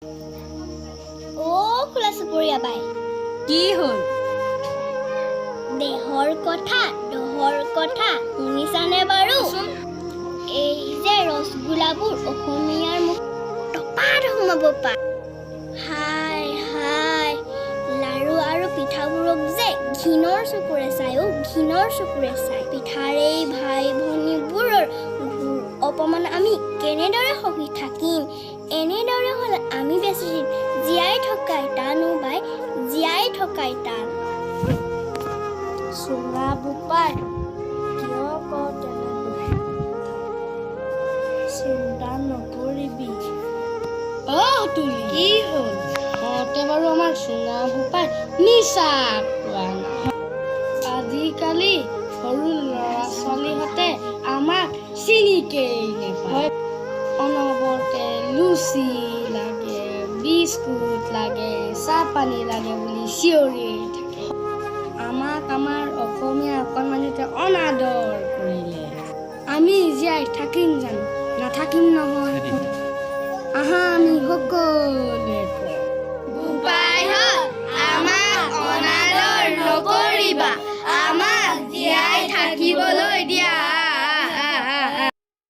অ খোলা চুপৰীয়া বাই। কি হ'ল? দেহৰ কথা, দহৰ কথা শুনিছানে বাৰু? এই যে ৰসগোল্লাবোৰ অসমীয়াৰ মুখ টপাত সোমাব পায়। হায় হায়, লাৰু আৰু পিঠাবোৰক যে ঘিণৰ চকুৰে চাই অ, ঘিণৰ চকুৰে চাই। পিঠাৰ এই ভাই ভনীবোৰৰ ঘোৰ অপমান আমি কেনেদৰে সহি থাকিম? এনেদৰে হ'লে আমি বেছি দিন জীয়াই থকাই টান অ বাই, জীয়াই থকাই টান। চুঙা বোপাই, কিয় কৱ তেনেকৈ? চিন্তা নকৰিবি। অ তুলি, কি হ'ল? তহঁতে বাৰু আমাৰ চুঙা বোপাই মিছা কোৱা নাই। আজিকালি সৰু ল'ৰা ছোৱালীহঁতে আমাক চিনিকেই নাপায়। অনবৰতে লুচি লাগে, বিস্কুট লাগে, চাহ পানী লাগে বুলি চিঞৰি থাকে। আমাক আমাৰ অসমীয়া অকণমানিতে অনাদৰ কৰিলে আমি জীয়াই থাকিম জানো? নাথাকিম নহয়।